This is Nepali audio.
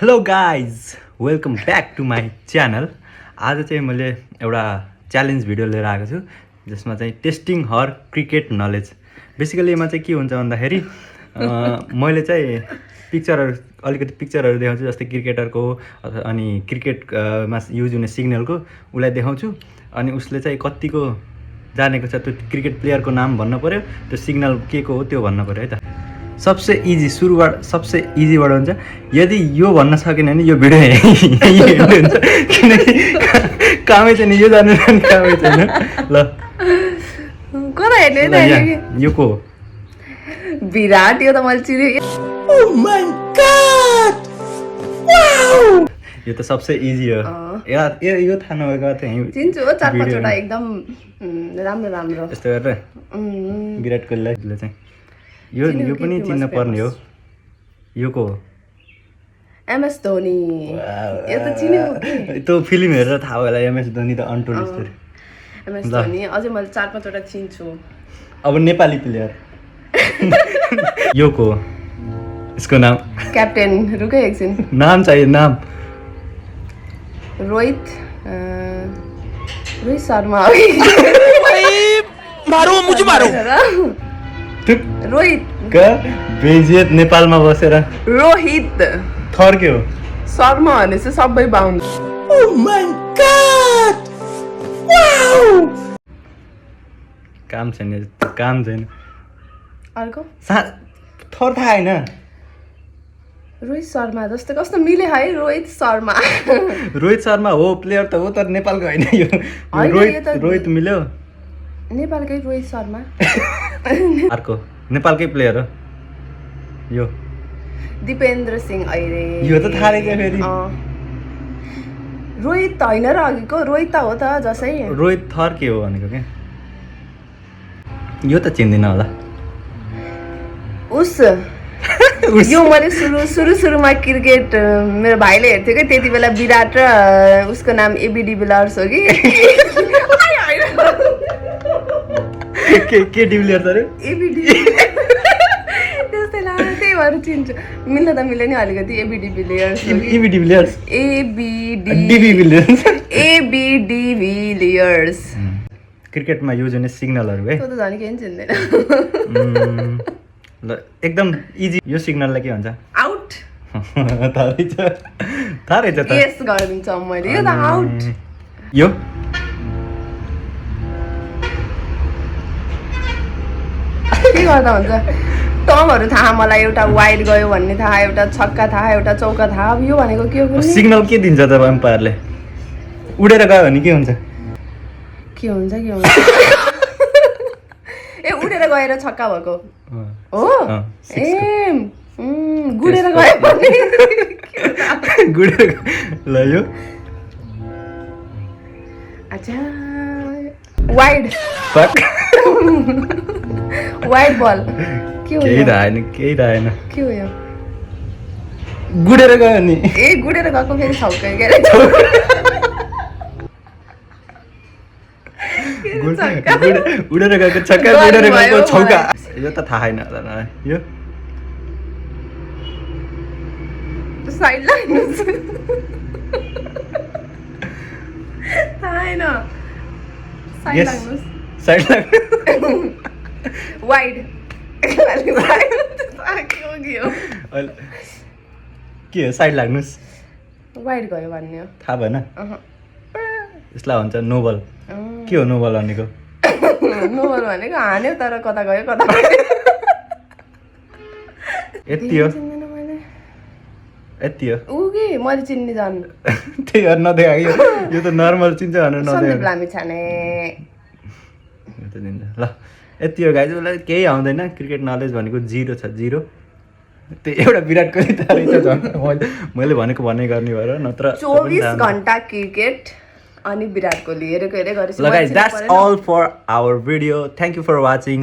Hello guys welcome back to my channel. आज चाहिँ मैले एउटा च्यालेन्ज भिडियो लिएर आएको छु जसमा चाहिँ टेस्टिङ हर क्रिकेट नलेज। बेसिकली यसमा चाहिँ के हुन्छ भन्दाखेरि मैले चाहिँ पिक्चरहरू अलिकति पिक्चरहरू देखाउँछु, जस्तै क्रिकेटरको अनि क्रिकेटमा युज हुने सिग्नलको उसलाई देखाउँछु अनि उसले चाहिँ कतिको जानेको छ त्यो क्रिकेट प्लेयरको नाम भन्नु पऱ्यो, त्यो सिग्नल के को हो त्यो भन्नु पऱ्यो है त। सबसे इजी सुरुबाट सबसे इजीबाट हुन्छ। यदि यो भन्न सकेन भने यो भिडियो यही हुन्छ, किनकि कामै छैन, यो जानु कामै छैन। ल यो को विराट, यो त मैले चिने। ओह माय गॉड वाउ, यो त सबसे इजी हो यार। यो थाहा नभएको चाहिँ चिन्छु हो, 4-5 वटा एकदम राम्रो राम्रो यस्तो गरेर विराट कोहलीलाई चाहिँ यो पनि चिन्न पर्ने हो। यो को हो? एमएस धोनी। यो त चिनेको त्यो फिल्म हेरेर थाहा होला। एमएस धोनी त अनटोल्ड स्टोरी। एमएस धोनी अझै मैले 4-5 वटा चिन्छु। अब नेपाली प्लेयर यो को हो? यसको नाम क्याप्टेन रुकै एकछिन, नाम चाहिए नाम। रोहित शर्मा हो। मारो मुझे मारो। रोहित बेजियत नेपालमा बसेर रोहित थर के हो? शर्मा भनेपछि सबै बाहुन। ओह माय गॉड वाउ, काम छैन काम छैन। अर्को थर थाहा होइन। रोहित शर्मा जस्तो कस्तो मिले है। रोहित शर्मा रोहित शर्मा हो प्लेयर त हो, तर नेपालको होइन यो। रोहित मिल्यो, नेपालकै रोहित शर्मा। अर्को नेपालकै प्लेयर हो यो। दिपेन्द्र सिंह अहिले। यो त थाहा रहेछ फेरि। रोहित त होइन र अघिको रोहित त हो त जसै। रोहित थर के हो भनेको क्या। यो त चिन्दिनँ होला। उस यो मैले सुरुमा क्रिकेट मेरो भाइले हेर्थ्यो कि, त्यति बेला विराट र उसको नाम एबी डिभिलियर्स हो कि। के डिभिलियर्स अरे? एबी डिभिलियर्स त्यस्तै लाग्यो, त्यही भएर चिन्छु। मिल्न त मिल्यो नि अलिकति। एबी डिभिलियर्स एबी डिभिलियर्स एबी डिभिलियर्स क्रिकेटमा युज हुने सिग्नलहरू है। त्यो त झन् केही चिन्दैन। ल एकदम इजी। यो सिग्नललाई के भन्छ? आउट। थाहा रहेछ त। गेस गरिदिन्छु मैले। यो त आउट। यो के गर्दा हुन्छ? टर्महरू थाहा मलाई। एउटा वाइड गयो भन्ने थाहा, एउटा छक्का थाहा, एउटा चौका थाहा। अब यो भनेको के हो? सिग्नल के दिन्छ त एम्पायरले? उडेर गयो भने के हुन्छ? के हुन्छ ए उडेर गएर छक्का भएको हो। ए गुडेर गयो भने गुडेर ल यो अच्छा वाइड वाइड बल। के हो? केही थाहा छैन, केही थाहा छैन। के हो यो? गुडेर गयो नि। ए गुडेर गएको फेरि छक्का के उडेर गएको छक्का, गुडेर गएको छौका। यो त थाहा छैन होला। यो साइड लाग्नुहोस्। थाहा छैन। साइड लाग्नुहोस्। साइड लाग्नु। वाइड के हो? साइड लाग्नुहोस्। वाइड गयो भन्ने हो। थाहा भएन? यसलाई भन्छ नोबल। के हो नोबल भनेको? नोबल भनेको हान्यो तर कता गयो कता गयो। यति हो यति हो। ऊ कि मैले चिन्ने जान त्यही हो नदेखा। यो त नर्मल चिन्छ भनेर नदेखा। लामी छाने ल यति हो गाइज। उसलाई केही आउँदैन। क्रिकेट नलेज भनेको जिरो छ, जिरो। त्यो एउटा विराट कोहली त रहेछ झन्। मैले भनेको भन्ने गर्ने भएर, नत्र 24 घण्टा क्रिकेट अनि विराट कोहली हेरेको हेरे गरेपछि। ल guys that's all for our video. Thank you for watching.